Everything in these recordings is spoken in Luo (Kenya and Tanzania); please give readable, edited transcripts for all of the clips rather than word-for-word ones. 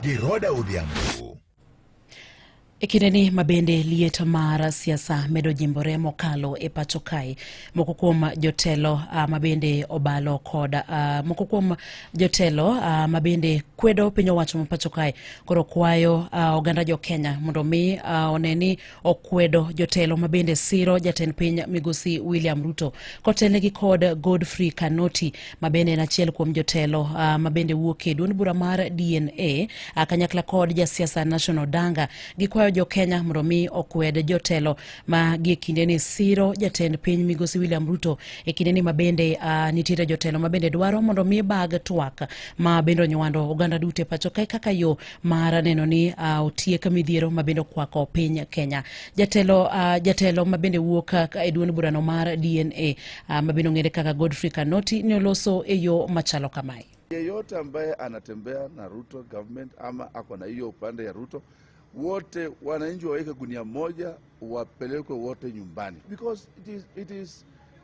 Gi Rhoda Odhiambo. E kindeni ma bende liet mar siasa medo jimbore mokalo e pacho kae, moko kuom jotelo ma bende obalo kod moko kuom jotelo ma bende kwedo piny owacho ma pacho kae koro kwayo oganda jo Kenya mondo mi one ni okwedo jotelo ma bende siro jatend piny migosi William Ruto kotelnegi kod Godfrey Kanoti ma bende en achiel kuom jotelo ma bende wuok e duond bura mar DNA kanyakla kod jasiasa National Odanga. Gikwayo jo Kenya mondo mi okwed jotelo ma gie kindeni siro jatend piny migosi William Ruto e kindeni ma bende nitiere jotelo ma bende dwaro mondo mi bag twak ma bende onywando oganda duto e pacho kae kaka yo mar neno ni otiek midhiero ma bende okwako piny Kenya. Jatelo ma bende wuok e duond burano mar DNA ma bende ong'ere kaka Godfrey Kanoti ne oloso e yo machalo kamae. Yeyote ambaye anatembea na Ruto government ama ako na hiyo upande ya Ruto, wote wananchi waweke gunia moja, wapelekwe wote nyumbani, because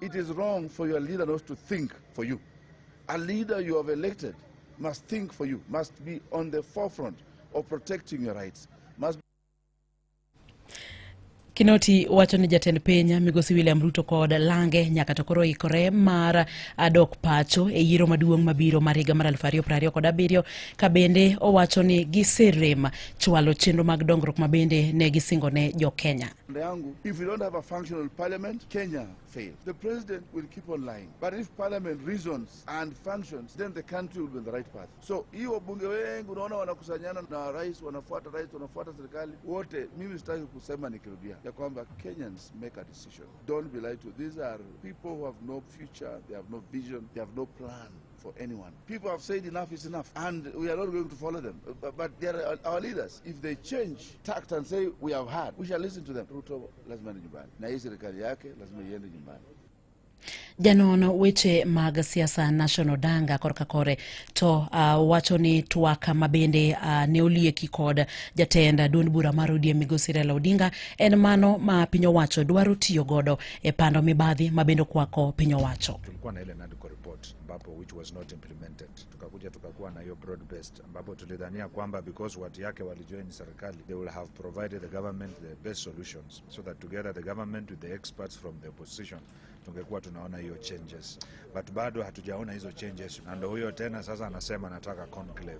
it is wrong for your leader not to think for you. A leader you have elected must think for you, must be on the forefront of protecting your rights, must Kinoti wacho ni jatend piny migosi William Ruto kod lange nyaka to koro ikore mar dok pacho e yiero maduong' mabiro mar higa mar 2027, ka bende owacho ni giserem chwalo chenro mag dongruok ma bende ne gisingo ne jo Kenya. Yangu, if we don't have a functional parliament, Kenya fails. The president will keep on lying. But if parliament reasons and functions, then the country will be on the right path. So hii wabunge wengi unaona wanakusanyana na rais, wanafuata rais, wanafuata serikali wote. Mimi sitaki kusema nikirudia ya kwamba Kenyans make a decision. Don't be lied to. These are people who have no future, they have no vision, they have no plan for anyone. People have said enough is enough, and we are not going to follow them. But they are our leaders. If they change tact and say we have had, we shall listen to them. Ruto lazima ni nyumbani, na hii serikali yake lazima iende nyumbani. Janon weche mag siasa National Odanga korka kore to wacho ni twak ma bende ne olieki kod jatend duond bura mar ODM migosi Raila Odinga en mano ma piny owacho dwaro tiyo godo e pando mibadhi ma bende okwako piny owacho. Tulikuwa na ile NADCO report ambapo which was not implemented. Tukakuja tukakuwa na hiyo broad based ambapo tulidhania kwamba because watu yake walijoin serikali, they will have provided the government the best solutions so that together the government with the experts from the opposition tungekuwa tunaona hiyo changes, but bado hatujaona hizo changes, na ndo huyo tena sasa anasema anataka conclave.